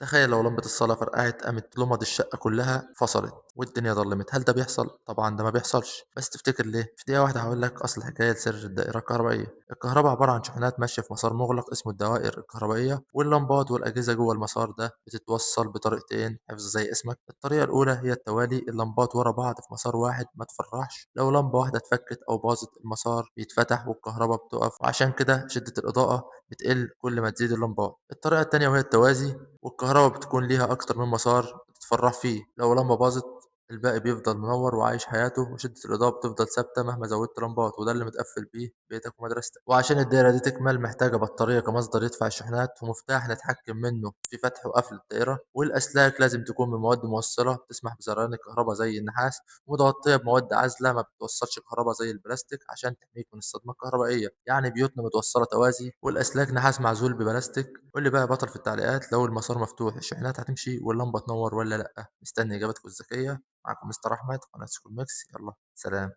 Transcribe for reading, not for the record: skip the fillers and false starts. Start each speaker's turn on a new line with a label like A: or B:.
A: تخيل لو لمبة الصالة فرقعت قامت لمض الشقة كلها فصلت والدنيا ضلمت، هل ده بيحصل؟ طبعا ده ما بيحصلش. بس تفتكر ليه؟ في دقيقة واحدة هقول لك أصل الحكاية سر الدائرة الكهربائية. الكهرباء عبارة عن شحنات ماشية في مسار مغلق اسمه الدوائر الكهربائية، واللمبات والأجهزة جوه المسار ده بتتوصل بطريقتين حفظ زي اسمك. الطريقة الأولى هي التوالي، اللمبات ورا بعض في مسار واحد، ما تفرحش لو لمبة واحدة اتفكت أو باظت المسار بيتفتح والكهرباء بتقف، وعشان كده شدة الإضاءة بتقل كل ما تزيد اللمبات. الطريقة التانية وهي التوازي، والكهرباء بتكون ليها أكتر من مسار بتتفرع فيه، لو لمبة باظت الباقي بيفضل منور وعايش حياته، وشدة الإضاءة بتفضل ثابتة مهما زودت لمبات، وده اللي متقفل بيه بيتك ومدرستك. وعشان الدايرة دي تكمل محتاجة بطارية كمصدر يدفع الشحنات، ومفتاح نتحكم منه في فتح وقفل الدائرة، والأسلاك لازم تكون من مواد موصلة تسمح بسريان الكهرباء زي النحاس، ومتغطية بمواد عازلة ما بتوصلش كهرباء زي البلاستيك عشان تحميك من الصدمة الكهربائية. يعني بيوتنا متوصلة توازي والأسلاك نحاس معزول ببلاستيك. قول لي بقى يا بطل في التعليقات، لو المسار مفتوح الشحنات هتمشي واللمبة تنور ولا لأ؟ مستني إجابتكم الذكية. معكم مستر أحمد، قناة سكول ميكس. يلا سلام.